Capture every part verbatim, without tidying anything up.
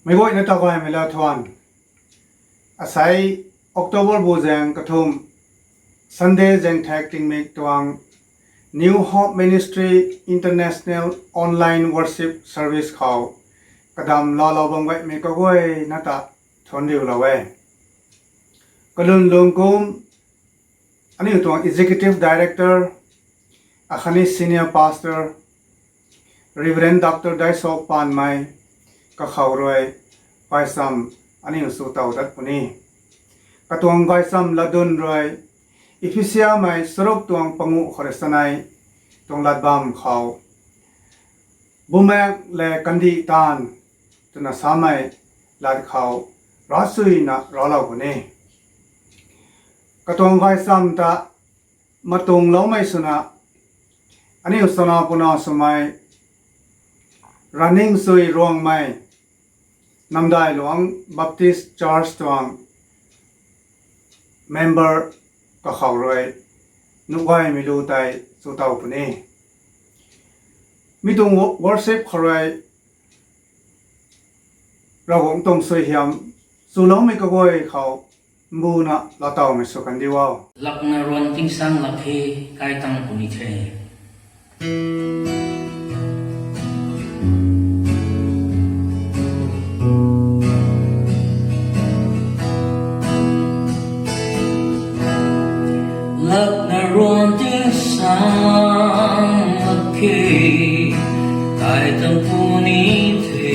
Meic guayna ta gaymei lau thuan. Asei October bu zaeng kathumh, Sunday zaeng thak tingmik tuang New Hope Ministry International online worship service khou kadam laalou bam gaymei kaguayna ta thuanriulou e. Kalun lungc kum aniu tuang Executive Director akhatni Senior Pastor Reverend Doctor Daisok Panmei kakhou rui gaychamv aniu chu tow dat puni. Katuang gaychamv latdyn rui Ephesiamei charuk tuang panguh khou rui chanei tuang latbam khou, Bumaengh lev kandih taanv twna samei lat khou ravsuina raclou puni. Katuang gaychamv ta matungloumei swna aniu chana puna swmei Raningchui Ruangmei, Namdailuang Baptist Church tuang member kakhou rui nuh gaymei lu tei chu tow puni. Mi tuang wo-, worship khou rui Ravguangc tuang suaihiam chuloumei kaguay khou mbuna laatowmei sw kan diu o. Lakna ruan tingsang lak khe, kai tang puni the. Lakna ruan tingsang lak khe, kai tang puni the.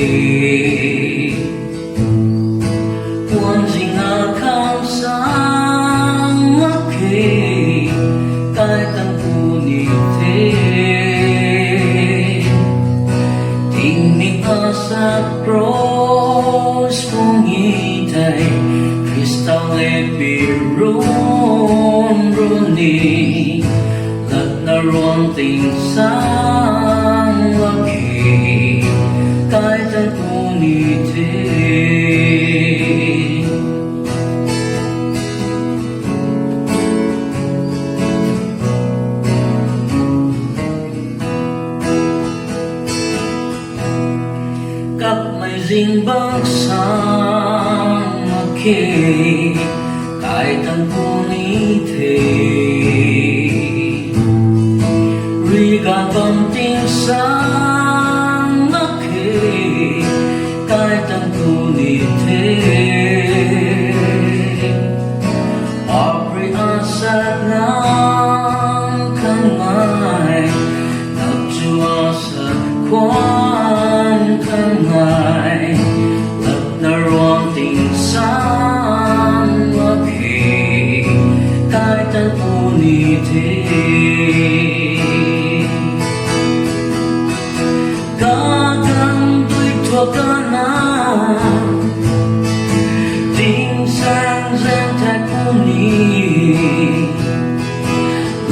Puan zingna khang sang lak khe, kai tang puni the. Tingmik asa cross phung e thei, Khrista lev pirun run ni, lakna ruan tingsang lak khe, kai tang puni the. Kapmei zingbangc sang lak khe, kai tang puni the. Riga bam tingsang lak khe, kai tang puni the. Apri asat nang khang nai, nap chu asat khwan khang nai, lakna ruan tingsang lak khe, kai tang puni the. Kaganv dui thuak kana, tingsang zaeng thak puni,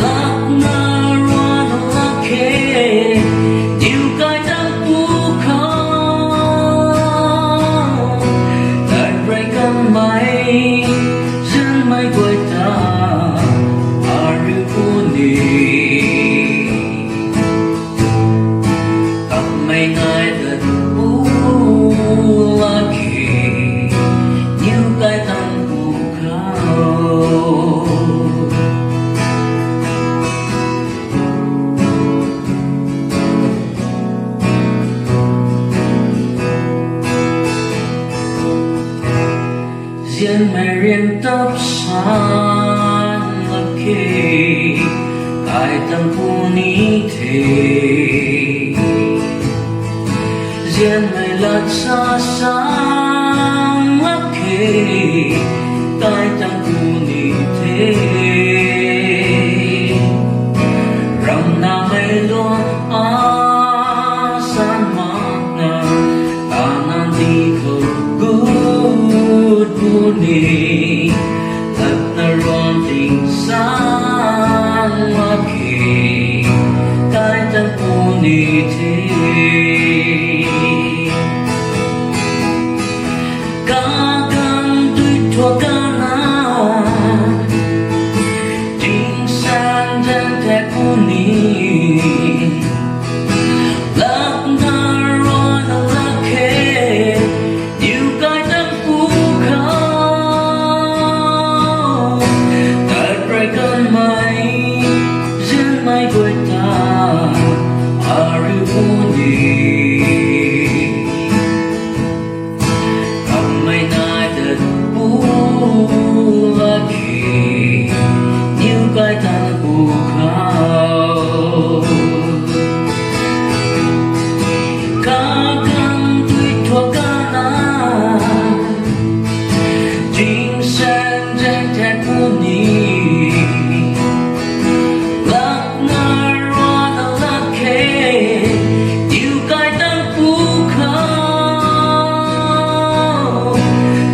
lakna ruan lak khe, diu kai tang pu khou, tai prei kanmei, zanmei guay ta, ariu puni. Kapmei nai tat pu lak khe, niw kai tang pu khou. Zianmei rian tap san lak khe, kai tang puni the. Zianmei lat sa san lak khe, kai tang puni the. Ramnamei luan a san makna, kanan di khou gut puni, latna ruan tingsang lak khe, kai tang puni the. Kaganv dui thuak kana, Puni, kamei nai tat pu lak khe, niw kai tan pu khou. Kakan tui thua kana, jingsan zan tei puni. Lak na rana lak khe, niw kai tan pu khou.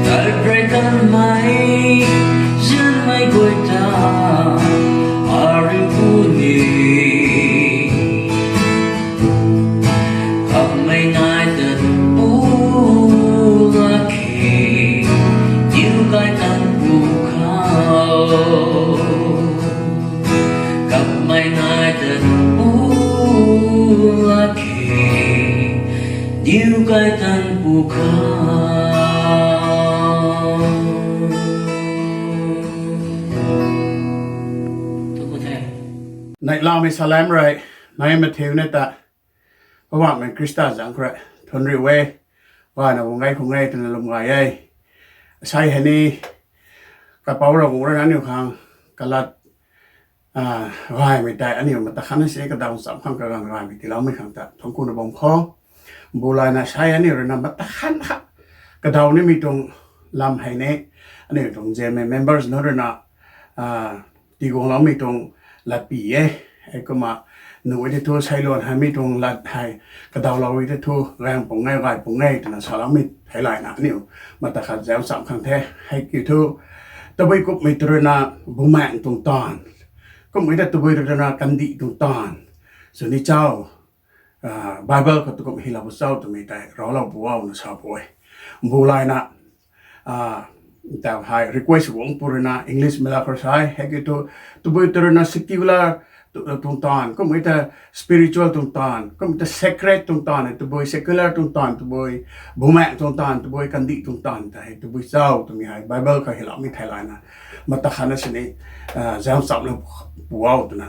Tat rey kanmei, zanmei guay ta, ariu puni. Kamei nai tat pu lak khe, niw kai tan pu khou. Kamei nai tat pu lak khe, niw kai tan pu khou. Neihlamei salam rui, nai Matthew na ta, Poubauhmei Khrista zaeng khou rui thuanc riu e. Gayna guang e, khung e twna lwm gay e. Asei hei ni, kapouc Ravguangc rui na aniu khang kalat, gaymei tei aniu mata khatna sini kadaw cham khang kaganv gaymei tiiloumei khang ta thuanc kuna bam khou. Mbu layna asei aniu rui na mata khat kha kadaw nimei tuang lam hei ni, aniu tuang Zeme members nunc rui na tiguangloumei tuang lat pi e. Heikumna nuh e tei thu seiluan hei mi tuang lat hei kadawlou e tei thu gaeng pung e, gay pung e twna saloumei theilayna aniu mata khat zauc cham khang the. Heikiu thu tabui kumhmei tei rui na bumaengh tuang taanv, kumhmei ta tabui rui na kandih tuang taanv, sw ni chau, Bible khou tu kum hylou pu chau twmei tei raclou pu o na sa pu e. Mbu layna, tau hei request guang pu rui na English mei la khou sa e, heikiu thu tabui tei rui na secular tuang taanv, kumhmei ta spiritual tuang taanv, kumhmei ta sacred tuang taanv, tabui secular tuang taanv, tabui bumaengh tuang taanv, tabui kandih tuang taanv tei tabui chau twmei hei Bible khou hyloumei theilayna mata khatna sini zauc chamlou pu o twna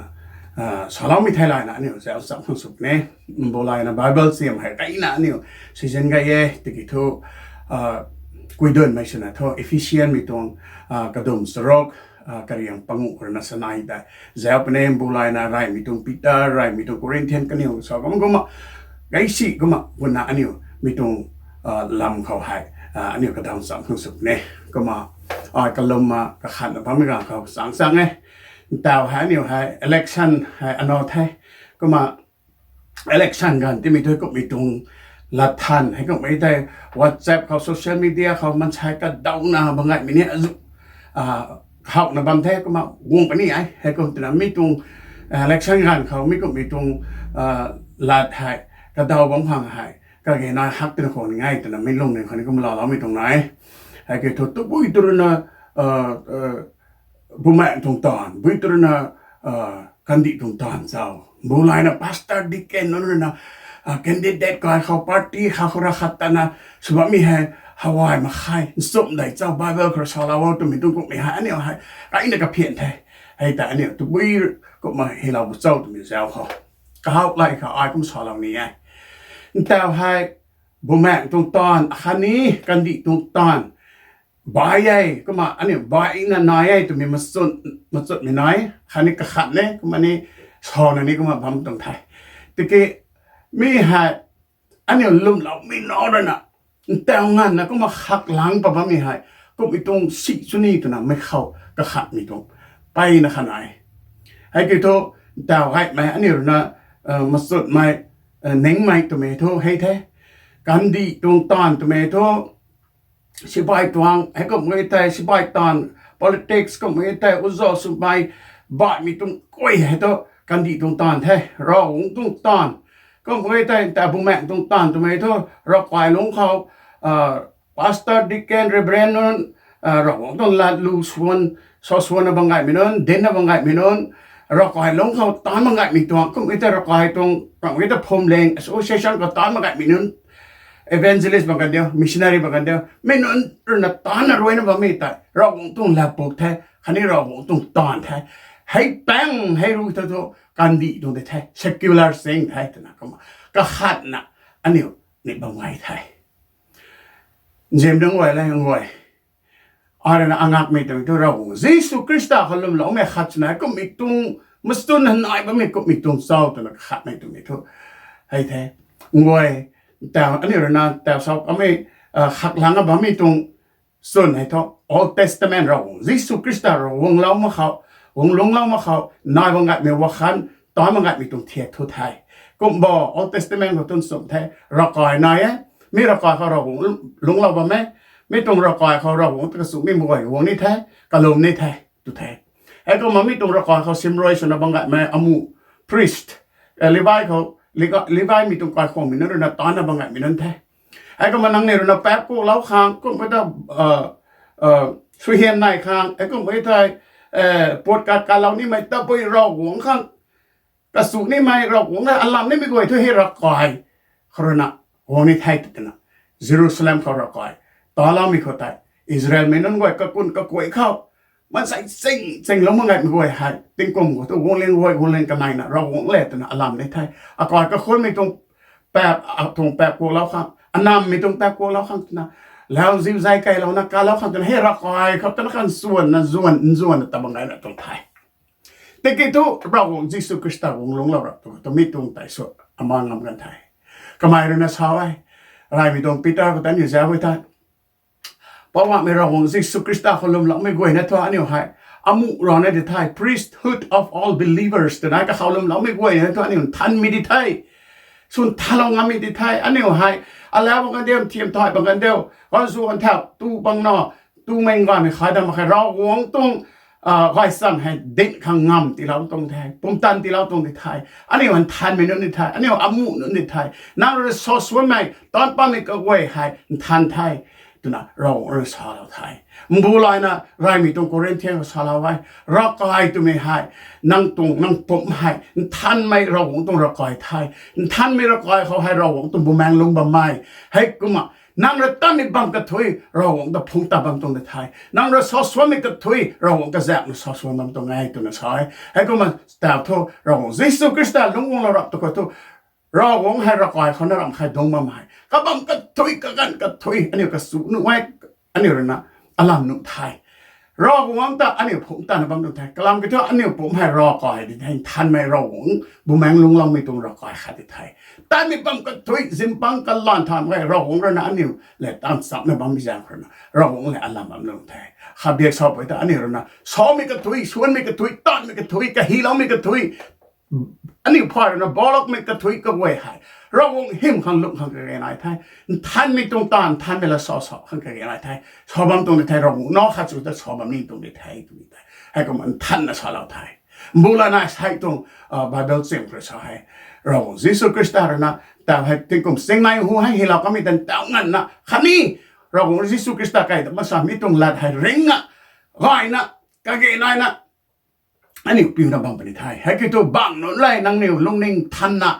saloumei theilayna aniu zauc cham khang sw puni. Mbu layna Bible siam hei kaina aniu season gay e, tiki thu kuidunmei swna thu Ephesianmei tuang kadum charuk, kariang panguh rui na sanei tei zauc puni. Mbu layna reymei tuang Peter, reymei tuang Corinthian kaniw sa kum kumna, gay si kumna guna aniu mi tuang lam khou hei aniu kadaw cham khang sw puni. Kumna ai kalumna kakhatna bammei ganv khou chang chang e. Tau hei aniu hei election hei ano the. Kumna election ganv timei thu kumhmei tuang lat than hei kumhmei tei WhatsApp khou, social media khou mansei kadawna bam gaymei ni azu howna bam the. Kumna guang puni e, heikum twna mi tuang election ganv khou mi kumhmei tuang lat hei kadaw bam khang hei kage nai hak twna khwan ngai twna mei lung ni khou ni kumna laaloumei tuang nai. Heikiu thu tabui tei rui na bumaengh tuang taanv, bui tei rui na kandih tuang taanv chau. Mbu layna pastor, deacon nunc rui na candidate kai khou party kha khou ra khat tana sw bammei hei haway mak khe, nchumh dei chau, Bible khou salou o twmei tuang kumhmei hei aniu hei kaina kaphian the. Hei ta aniu tabui kumna hylou pu chau twmei zauc khou kahaw lay khou ai kum salou ni e. Ntau hei bumaengh tuang taanv akhatni kandih tuang taanv bai e, kumna aniu baina nai e twmei machut, machutmei nai, khatni kakhat ne, kumna ni sana ni kumna bam tuang the. Tiki mi hei aniu lwmloumei na rui na ntau nganvna kumna khak lang pa bammei hei kumhmei tuang si chuni twna mei khou kakhatmei tuang peyna khat nai. Heikiu thu ntau gaymei aniu rui na machutmei, ningmei twmei thu hei the. Kandih tuang taanv twmei thu sipai tuang, heikumhmei tei sipai taanv, politics kumhmei tei uzau swmei, baihmei tuang kuay hei thu kandih tuang taanv the. Ravguangc tuang taanv kumhmei tei ta bumaengh tuang taanv twmei thu ravkai lungc khou pastor, deacon, reverend nunc, Ravguangc tuang lat lu swan, sa swanna bam gaymei nunc, dincna bam gaymei nunc, ravkai lungc khou taanv bam gaymei tuang, kumhmei tei ravkai tuang, kumhmei tei phwamling association khou taanv bam gaymei nunc, evangelist bam kan diu, missionary bam kan diu, mei nunc rui na taanvna ruina bammei tei Ravguangc tuang lat puk the, khatni Ravguangc tuang taanv the. Hei paeng hei ru thu thu kandih tuang tei the, secular thing the twna kumna kakhatna aniu ni bam ngai the. Nzian nunc guay le nunc guay, ai rui na angakmei twmei thu Ravguangc Jisu Khrista khou lwmloumei khat swna kumhmei tuang, machun nai bammei kumhmei tuang cho twna kakhatmei twmei thu hei the. Nunc guay, tau aniu rui na tau sau kamei, khaklang a bammei tuang chwn hei thu Old Testament Ravguangc Jisu Khrista rui guanglou mak khou, guang lungclou mak khou nai bam ngaimei wakhan, tan bam ngaimei tuang thiak thu the. Kumbo Old Testament khou tun sum the, ravkai nai e, mi ravkai khou Ravguangc lungclou bam e, mi tuang ravkai khou Ravguangc ta kachu mi mei guay guang ni the, kalum ni the, tw the. Heikumna mi tuang ravkai khou simrui swna bam ngaimei amu, priest, Levi khou, Levi mei tuang kaikhwangmei nunc rui na tanna bam ngaimei nunc the. Heikumna nangniw rui na paap kuaklou khang, kumhmei ta, suaihiam nai khang, heikumhmei thei, puat kat kalou nimei tabui Ravguangc khang, kachu nimei Ravguangc le alam nimei guay thu hei ravkai khou rui na guang ni the twna, Jerusalem khou ravkai taloumei khou tei, Israelmei nunc guay kakun kakuay khou maansei ching chinglou mak ngaimei guay hei tingkum khou thu guangling guay guangling kaneina Ravguangc le twna alam ni the. Akai kakhunmei tuang paap, tuang paap kuaklou khang, anammei tuang paap kuaklou khang twna, lauziu zay kailouna kalou khang twna hei ravkai khou twna khan suanna zuan nzuanna ta bam ngaina tuang the. Tiki thu Ravguangc Jisu Khrista guang lungclou rap tu, tu mi tuang tei sw ama ngam kan the. Kamei rui na sa e, reymei tuang Peter khou ta aniu zauc e the. Poubauhmei Ravguangc Jisu Khrista khou lwmloumei guayna thu aniu hei amu rana di the, priesthood of all believers twna kakhou lwmloumei guayna thu aniu nthanmei di the. Swn thalou ngammei di the, aniu hei alau bam kan diu, nthiam thay bam kan diu, ganzu ganthau tu bam na, tumei gaymei khai dam mak khe, Ravguangc tuang gaychamv hei dinc khang ngam tiilou tuang the, pumtan tiilou tuang di the. Aniu nthanmei nunc di the, aniu amu nunc di the. Nang rui sa suanmei, taanc pammei kaguay hei nthan the, twna Ravguangc rui salou the. Mbu layna reymei tuang Corinthian khou salou e, ravkai twmei hei, nang tuang, nang pumc hei nthanmei Ravguangc tuang ravkai the. Nthanmei ravkai khou hei Ravguangc tuang Bumaengh lungc bammei. Heikumna nang rui tatmei bam kathuic Ravguangc ta phungc tat bam tuang di the. Nang rui sa suanmei kathuic Ravguangc kazaekna sa suan bam tuang e twna sa e. Heikumna tau thu Ravguangc Jisu Khrista lungc guanglou rap tu khou thu, Ravguangc hei ravkai khou na ramh khe dungc bam hei kabam kathuic, kaganv kathuic aniu kachu nuh e, aniu rui na alam nuh the. Ravguangc ta aniu phungc tatna bam tuang the. Kalam kiu thu aniu pumc hei ravkai di the, nthanmei Ravguangc, Bumaengh lungcloumei tuang ravkai khat di the. Tatmei bam kathuic, zingbangc kalanv than e, Ravguangc rui na aniu le taanv chamna bammei zaeng khou rui na Ravguangc le alam bam lung the. Khabiak sapui ta aniu rui na samei kathuic, suanmei kathuic, taanmei kathuic, kahyloumei kathuic, aniu phay rui na balakmei kathuic kaguay hei Ravguangc hym khang lum khang kage nai the. Nthanmei tuang taanv, nthanmei la sa sa khang kage nai the. Sa bam tuang di the, Ravguangc nac khat chu ta sa bam ni tuang di the twmei tei heikumna nthanna salou the. Mbu layna sei tuang Bible chim khou rui sa hei, Ravguangc Jisu Khrista rui na tau hei tingkum singnei hu hei hylou kamei tan tau nganvna khatni Ravguangc Jisu Khrista kai ta masamei tuang lat hei ringna, gayna, kage naina aniu piuna bam puni the. Heikiu thu bang nunc le nangniw lungning thanna,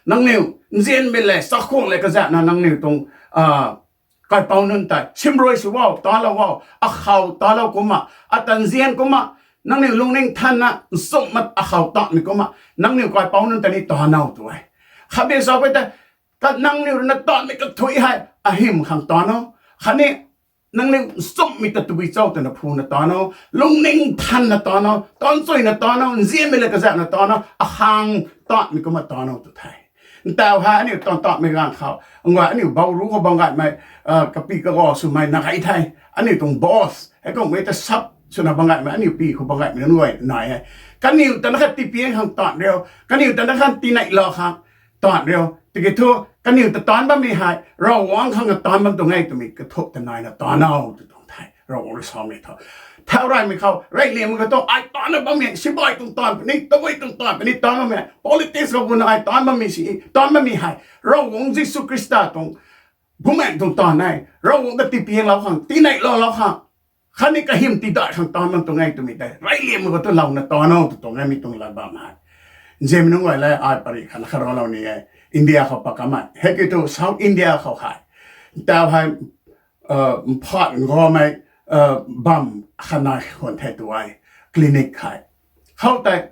nangniw nzianmei le chakhwang le kazaekna nangniw tuang kaipouc nunc tei simrui sw o, talou o, akhou talou kumna, ata nzian kumna, nangniw lungning thanna nchumhna akhou tanmei kumna nangniw kaipouc nunc ta ni tan o tu e. Khabiak sapui ta, nangniw rui na tanmei kathuic hei ahym khang tan o, khatni nangniw nchumhmei ta tabui cho twna phuna tan o, lungning thanna tan o, taanchuina tan o, nzianmei le kazaekna tan o, akhang tanmei kumna tan o tu the. Ntau hei aniu tan tanmei ganv khou, nguay aniu bauruc khou bam gaymei, kapi kaga swmei na gay the. Aniu tuang boss heikumhmei ta sap swna bam gaymei aniu pi khou bam gaymei nunc guay nai e. Kaniw ta na khat tipiang khang tan riu, kaniw ta na khat tineilou khang tan riu. Tiki thu kaniw ta taanc bammei hei Ravguangc khang na taanc bam tuang e twmei kathuk ta naina tan o tw tuang the. Ravguangc rui samei thu, thau reymei khou reyliammei khou tu ai taanc bammei sibai tuang taanv puni, tabui tuang taanv puni taanc bammei, politics khou guna ai taanc bammei si, taanc bammei hei Ravguangc Jisu Khrista tuang Bumaengh tuang taanv e. Ravguangc ta tipianglou khang, tineilou lou khang, khatni kahym tidaih khang taanc bam tuang e twmei tei reyliammei khou tu louna tan o tw tuang e mi tuang lat bam hei. Nzianmei nunc guay le ai pary khat na kha raclou ni e. India khou pat kamei heikiu thu South India khou hei, ntau hei mphat ngawmei bam khat nai khwan the tu e, clinic hei. Khoutei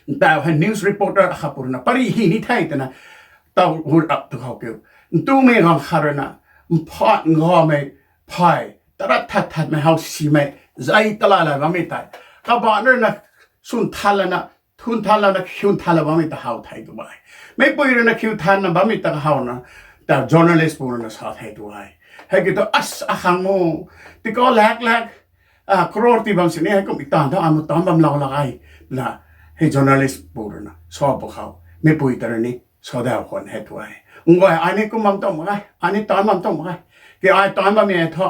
ntau hei news reporter akhat pu rui na pary hy ni the twna taw hu rap tu khou kiu. Ntumei ganv khat rui na, mphat ngaumei, phay, tarat that thatmei how simei, zai talala bammei tei. Kabaanc rui na, swn than lana, thun than lana, khiun than la bammei ta how thei tu e. Meipui rui na khiu thanna bammei ta how na, ta journalist pu rui na sa thei tu e. Hei ki tu as akhang mo, tikau lak lak, crore ti bam sini hei kum i taanv tho amu taanc bam lou lak e, na, hei journalist pu rui na sa pu khou, meipui ta rui ni sa daw khwan hei tu e. Nguay ai ni kum bam tuang mak ge, ai ni taanc bam tuang mak ge. Ki ai taanc bammei e thu,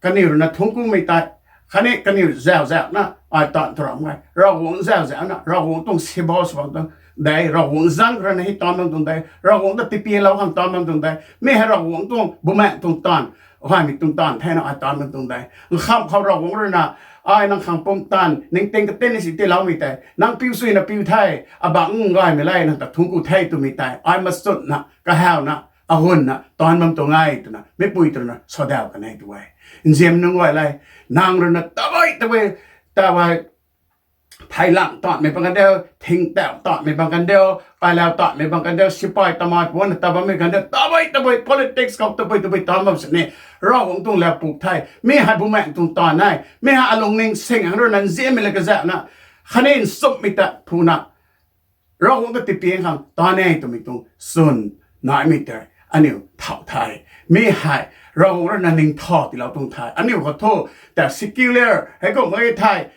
kaniw rui na thungc kumei tei, khatni kaniw zauh zauhna ai taanv tu ram e. Ravguangc zauh zauhna, Ravguangc tuang sibo sw bam tuang de, Ravguangc zanc khou rui na hei taanv bam tuang de, Ravguangc ta tipialou khang taanv bam tuang de. Mi hei Ravguangc tuang, bumaengh tuang taanv, gaymei tuang taanv thena ai taanv bam tuang de. Nkham khou Ravguangc rui na, ai nang khang pumtan ningting katin si tiiloumei tei, nang piu suina piu the, abang gaymei le nang ta thungc ku the twmei tei ai machutna, kahawna, agunna taanv bam tuang e twna meipui ta rui na sa daw kan e tu e. Nzianmei nunc guay le, nang rui na tabui tabui, tabui theilang taanvmei bam kan diu, thingtauh taanvmei bam kan diu, kailau taanvmei bam kan diu, sipai tamei puanna ta bammei kan diu, tabui tabui politics khou tabui tabui taanv bam sini, Ravguangc tuang lau puk the. Mi hei bumaengh tuang taanv e. Mi hei alungning sing ang rui na nzianmei le kazauhna, khatni nchumhmei ta phuna, Ravguangc ta tipiang khang taanv e twmei tuang swn naimei tei aniu thau the. Mi hei Ravguangc rui na ningtha tiilou tuang the. Aniu khou thu, ta secular hei kum e thei,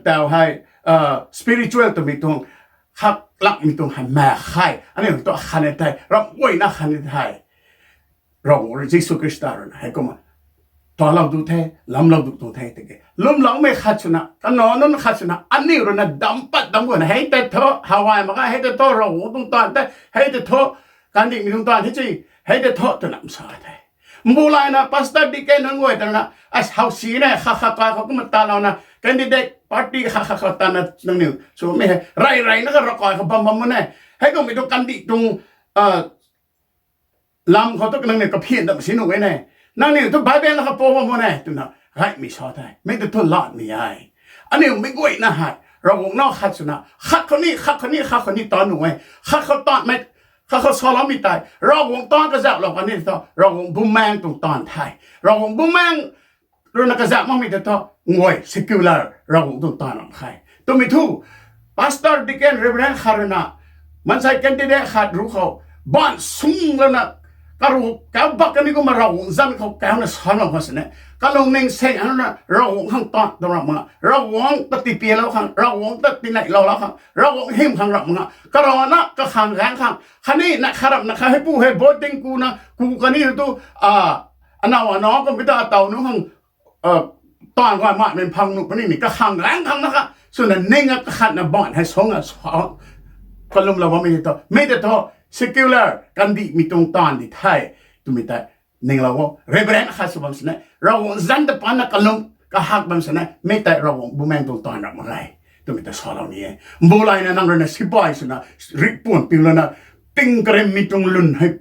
ta hei spiritual twmei tuang, khaklakmei tuang hei mak khe. Aniu thu akhatni the, ramh guayna khatni the. Ravguangc rui Jisu Khrista rui na hei kumna talou du the, lamlou du tuang the tiki, lwmloumei khat swna, kanac nunc khat swna aniu rui na dam pat dam guayna hei tei thu how ai mak ge, hei tei thu Ravguangc tuang taanv the, hei tei thu kandihmei tuang taanv the ci, hei tei thu twna sa the. Mbu layna pastor, deacon nunc guay ta rui na, as how si ne, khat khat kai khou kumna talouna, candidate party khat khat khou tana nangniw swmei hei rey reyna ka ravkai khou bam bam mu ne, hei kummei tuang kandih tuang lam khou tu nangniw kaphian dam si nuh e ne. Nangniw tu Bible na kapou bam mu ne twna gaymei sa the. Mi ta thu latmei e. Aniu mei guayna hei Ravguangc nac khat swna, khat khou ni, khat khou ni, khat khou ni taanv nuh e. Khat khou taanvmei, khat khou saloumei tei Ravguangc taanv kazauhlou kan ni thu Ravguangc bumaengh tuang taanv the. Ravguangc bumaengh rui na kazauh makmei tei thu nguay secular Ravguangc tuang taanv ram khe. Twmei thu, pastor, deacon, reverend khat rui na, maansei candidate khat ruc khou, baanv sung lana, karuc kau bak kani kumna Ravguangc zanc khou kauna salou khang sini, kalungning seng ana Ravguangc khang taanv tuang ram mak, Ravguangc ta tipialou khang, Ravguangc ta tineihlou lou khang, Ravguangc hym khang ram mak, karana kakhang gaengc khang, khatni na kharap na kha heipu hei voting kuna ku kani tu, anaw anaw kummei ta ataw nunc khang taanv guay makmei phang nuh puni ni kakhang gaengc khang na kha swna ning a kakhatna baanv hei sung a, kalumlou bammei tei thu, mi tei thu secular kandihmei tuang taanv di the twmei tei ninglou o. Reverend khat sw bam sini Ravguangc zanc ta pana kalum kahak bam sini mi tei Ravguangc bumaengh tuang taanv ram mak ge twmei ta salou ni e. Mbu layna nang rui na sipai swna, rihpuan piu lana, ting karimmei tuang lwn hei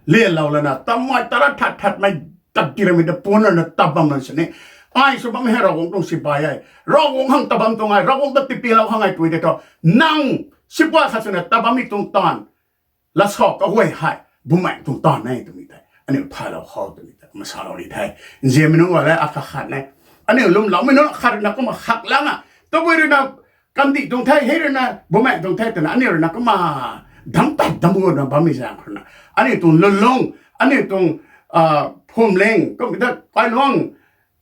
lianlou lana, tamei tara that thatmei tat ti ramei ta puan rui na tat bam bam sini, ai sw bammei hei Ravguangc tuang sipai e. Ravguangc khang tat bam tuang e, Ravguangc ta tipialou khang e twmei tei thu, nang sipai khat swna tat bammei tuang taanv, lat sa kaguay hei bumaengh tuang taanv e twmei tei aniu thaylou khou twmei tei masalou ni the. Nzianmei nunc guay le, akhat khat ne, aniu lwmloumei nunc khat rui na kumna khak lang a, tabui rui na kandih tuang the, hei rui na bumaengh tuang the twna aniu rui na kumna dam tat dam guna bammei zaeng khou rui na, aniu tuang lwnlung, aniu tuang phwamling kummei ta kailuang,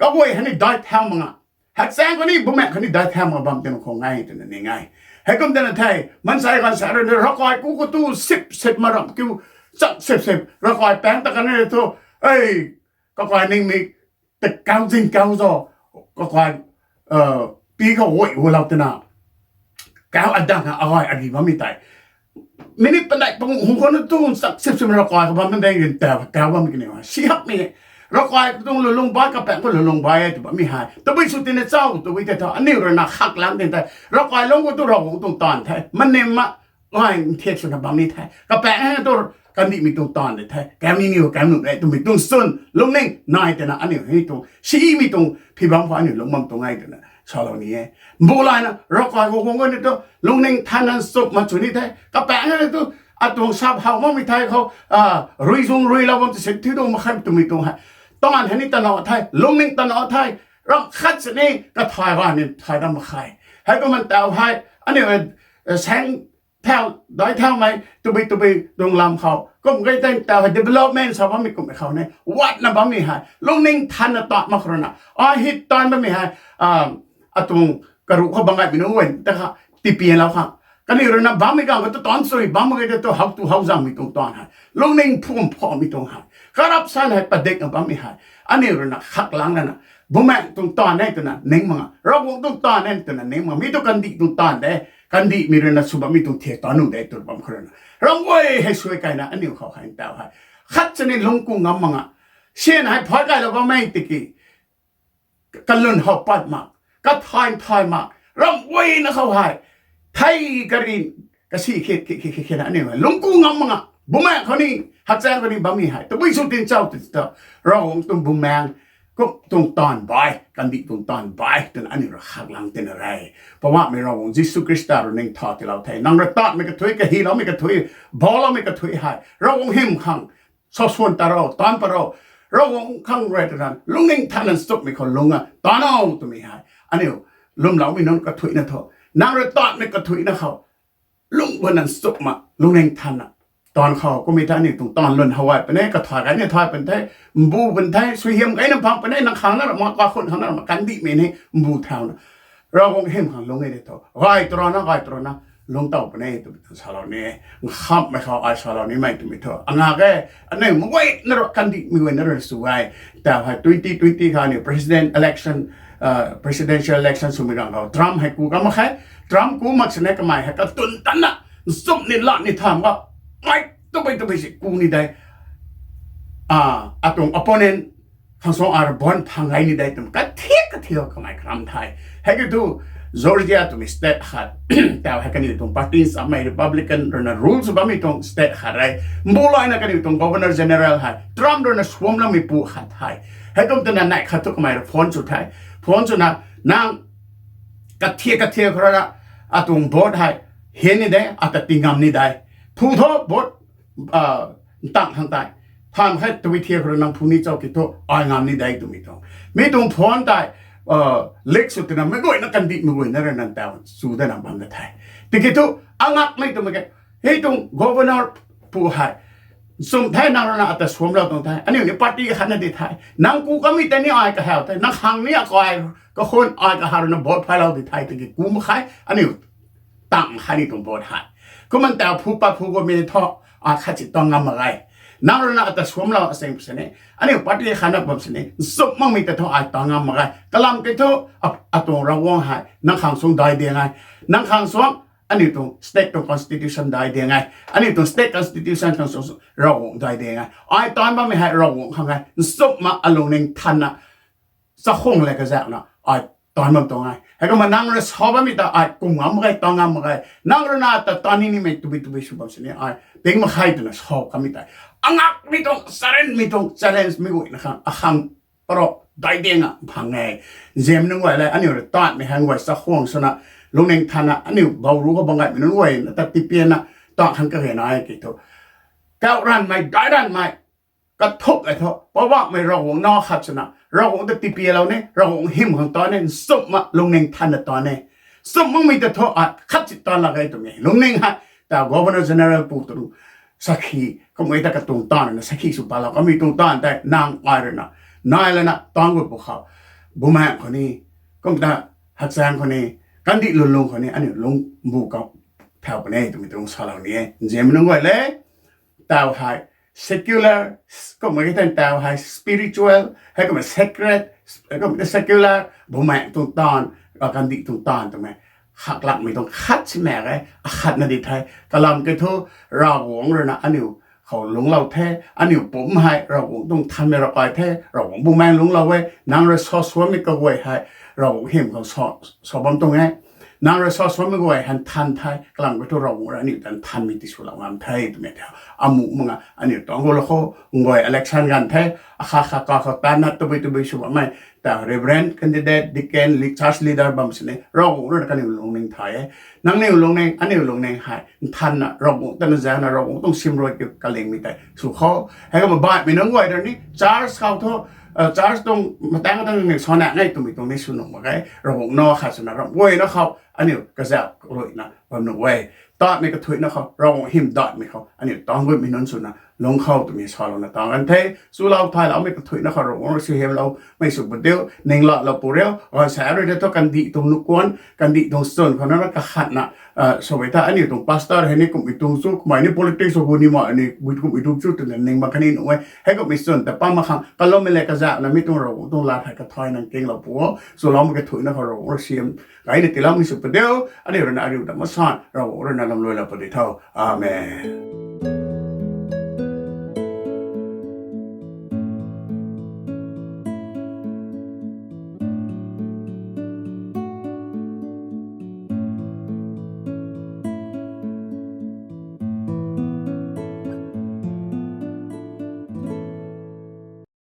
kaguay hei ni dai thau mak a, hakchaeng khou ni bumaengh khou ni dai thau mak bam tei khou ngai twna ning e. Heikum tana the, maansei ganv sa rui na ravkai ku khou tu sip sip ma ramh kiu, chak sip sip ravkai paengc ta kan e thu, ei, kakai ningmei ta kau zing kau zo, kakai pi khou guay gulou twna kau adang a agay agi bammei tei minute padeih panguh hung khou na tu chak sip sip ravkai khou bam na deng rin ta kau bammei kaniw hei si hakmei, ravkai khou tuang lwnlung bai, kapaengc khou lwnlung bai e tw bammei hei tabui sw tina chau, tabui tei thu aniu rui na khak lang tei the, ravkai lung khou tu Ravguangc tuang taanv the, manim ma gay nthiak swna bam ni the, kapaengc hei tu kandihmei tuang taanv de the, kau ni niw kau nuh e twmei tuang swn lungning nai tei na aniu hei tuang simei tuang phi bam khou aniu lung bam tuang e twna salou ni e. Mbu layna ravkai khou guang gani tu lungning than nan suk ma chu ni the, kapaengc hei tu atuang sap how makmei thei khou, ruizung ruilou bam ta sin thiu dungc mak khe twmei tuang hei, taanv hei ni tana the, lungning tana the, ram khat sini kathay gay ni thay dam mak khe. Heikumna taw hei aniu saeng thau dai thaumei tabui tabui tuang lam khou kum gay tei taw hei development sa bammei kummei khou ni watna bammei hei lungning thanna tat mak khou rui na, ai hei taanv bammei hei atuang karuh khou bam gaymei nunc guay ta kha tipianlou khang, kaniw rui na bammei ganv khou tu taanv sui bam mak ge tei tu how tu how zaengmei tuang taanv hei, lungning phum phamei tuang hei, corruption hei padikna bammei hei, aniu rui na khaklang lana, Bumaengh tuang taanv e twna ning mak a, Ravguangc tuang taanv e twna ning mak a, mi tu kandih tuang taanv de, kandihmei rui na sw bammei tuang thiak taanv nuh de tw bam khou rui na, ramh guay hei suai kayna aniu khou hei taw hei khat sini lungc ku ngam mak a, syan hei phay kaylou bammei tiki kalun how pat mak, kathay thay mak, ramh guayna khou hei thei kari kasi khe khe khe khe na aniu hei lungc ku ngam mak a, bumaengh khou ni, hakchaeng khou ni bammei hei tabui sw tin chau ti ta, Ravguangc tuang bumaengh kum tuang taanv bai, kandih tuang taanv bai twna aniu rui khaklang tina re. Poubauhmei Ravguangc Jisu Khrista rui ning tha tiilou the. Nang rui tatmei kathuic, kahyloumei kathuic, baloumei kathuic hei Ravguangc hym khang sa swan ta ro, taanv pat ro, Ravguangc khang rui twna lungning thanna nchumhmei khou lungc a taanv o twmei hei aniu lwmloumei nunc kathuicna thu, nang rui tatmei kathuicna khou lungc bana nchumh ma lungning thanna taanv khou kummei ta aniu tuang taanv lwn how gay puni, kathay gay ni thay puni the, mbu puni the, suaihiam gayna phang puni, nang khang na rama, kakhun khang na rama, kandihmei ni mbu thauna Ravguangc hym khang lungc e tei thu gay tu rana, gay tu rana lungc tow puni twmei ta salou ni, nkhamhmei khou ai salou nimei twmei thu anga ge. Aniu mei guayna rui, kandihmei guayna rui sw e. Taw hei twenty twenty kha aniu president election, presidential election swmei ganv khou Trump hei ku kam mak khe. Trump ku mak sini kamei hei katun tanna nchumh ni lat ni tham ga, mei tabui tabui si ku ni de, atuang opponent khang suang ai rui vote phang gay ni de twmei kathiak kathiak kamei karam the. Hei kiu thu Georgia twmei state khat, taw hei kaniw tuang party samei Republican rui na rule sw bammei tuang state khat re. Mbu layna kaniw tuang Governor General hei Trump rui na suamloumei pu khat the. Heikum twna neih khat thu kamei rui phone sw the. Phone swna, nang kathiak kathiak khou rui na atuang vote hei hin ni de, ata tingam ni de, phu tho vote ntang khang tei, than khe tabui thiak khou rui nang phu ni chau ki thu ai ngam ni de twmei tuang, mi tuang phone tei leak sw twna mei guayna, kandihmei guayna rui na taw chu dana bam da the. Tiki thu angakmei twmei ke, hei tuang Governor pu hei nchumh the, nang rui na ata suamlou tuang the, aniu ni party khatna di the, nang ku kamei tei ni ai kahaw the, nang khang ni akai kakhun ai kahaw rui na vote phaylou di the, tiki ku mak khe, aniu tang khe ni tuang vote hei. Kumna taw phu pat phu guangmei thu ai khat si tang ngam mak ge. Nang rui na ata suamlou aseng sini, aniu party khatna bam sini nchumh makmei ta thu ai tang ngam mak ge. Kalam kiu thu atuang Ravguangc hei nang khang suang dai diang e. Nang khang suang aniu tuang state tuang constitution dai diang e. Aniu tuang state constitution khang suang Ravguangc dai diang e. Ai taanv bammei hei Ravguangc khang e. Nchumh ma alungning thanna chakhwang le kazaekna ai taanv bam tuang e. Heikumna nang rui sa bammei ta ai kum ngam mak ge, taanv ngam mak ge. Nang rui na ta taanv ni nimei tabui tabui sw bam sini ai ping mak khe twna sa kamei tei, angakmei tuang, charynmei tuang challenge mei guayna khang akhang parou dai diang a phang e. Nzianmei nunc guay le, aniu rui taanvmei hei guay chakhwang swna, lungning thanna aniu bou ru khou bam gaymei nunc guayna ta tipianna taanv khang kage na e ki thu, kauh ranvmei, dai ranvmei kathuk e thu, Poubauhmei Ravguangc nac khat swna Ravguangc ta tipianlou ni, Ravguangc hym khang taanv ni, nchumh ma lungning thanna taanv ni. Nchumh makmei ta thu ai khat si taanv lak ge twmei lungning hei ta Governor General pu tu sakhi, kummei ta katuang taanv na sakhi sw palou kamei tuang taanv tei nang ai rui na nai lana taanv gu pwkhou, bumaengh khou ni, kum ta hakchaeng khou ni, kandih lwnlung khou ni aniu lungc bu kau thau puni twmei tuang salou ni e. Nzianmei nunc guay le, taw hei secular, kummei ki tan taw hei spiritual, heikumna sacred, heikumna secular, bumaengh tuang taanv, kandih tuang taanv twmei khaklakmei tuang khat si mak ge, akhatna di the. Kalam kiu thu Ravguangc rui na aniu khou lungclou the, aniu pumc hei Ravguangc tuang thanmei ravkai the, Ravguangc bumaengh lungclou e, nang rui sa suanmei kaguay hei Ravguangc hym khou sa bam tuang e. Nang rui sa suanmei guay hei nthan the, kalam kiu thu Ravguangc rui aniu ta nthanmei tiswlou ngam the twmei ta amuh mak a, aniu tuang gu lou khou nguay election ganv the, akha kha ka khou tanna tabui tabui sw bammei Reverend, candidate, deacon, church leader bam sini Ravguangc rui na kaniw lungning thay e. Nangniw lungning, aniu lungning hei nthanna Ravguangc ta na zauna Ravguangc tuang simrui kiu kalingmei tei sw khou, heikumna baihmei nunc guay rui ni church khou thu, church tuang mataeng tang ni sana ngai twmei tuang ni sw nuh mak ge. Ravguangc nac khat swna ramh guayna khou aniu kazauh ruina bam nuh e. Tatmei kathuicna khou Ravguangc hym datmei khou aniu tang guimei nunc swna lungc khou twmei salouna tang kan the. Chulou thayloumei kathuicna khou Ravguangc rui suaihiamloumei sw pu diu, ninglatlou pu riu. Gaanvsaekc rui tei thu kandih tuang nuh kuan, kandih tuang chwn khou na kakhatna sw e tha. Aniu tuang pastor hei ni kumhmei tuang chu, kamei ni politics khou hu ni ma ni, kumhmei tuang chu twna ning mak khatni nuh e. Heikumhmei chwn ta pam mak khang kaloumei le kazauhna mi tuang Ravguangc tuang lat hei kathay nang kinglou pu o. Chuloumei kathuicna khou Ravguangc rui suaihiam gayna tiiloumei sw pu diu. Aniu rui na ariu ta masan Ravguangc rui na lamluailou pu di tho. Amen.